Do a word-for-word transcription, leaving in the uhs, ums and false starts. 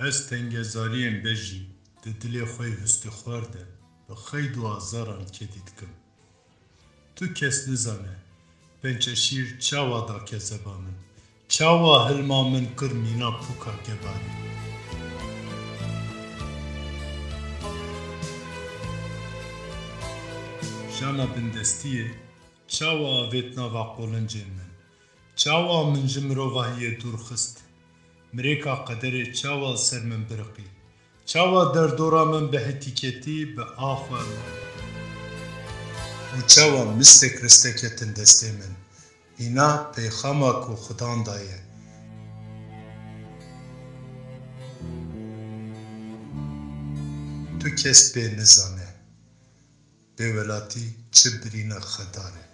Ez tengezariyên bejî di dilê xwe yê hustixwar de bi xeyd û azaran kedî dikim. Tu kes nizane, pençeşîr çawa da kezeba min, çawa hilma min kir mîna pûka gebarê. Jana bindestiyê çawa avêt nava qolincên min, çawa min ji mirovahiyê dûr xist, mirêka qederê çawa li ser min biriqî, çawa derdora min bi hetîketî bi axa û çawa mistek riste ketin destê min, mîna peyxama ku Xudan daye. Tu kes pê nizane. Bêwelatî çi birîna xedar e.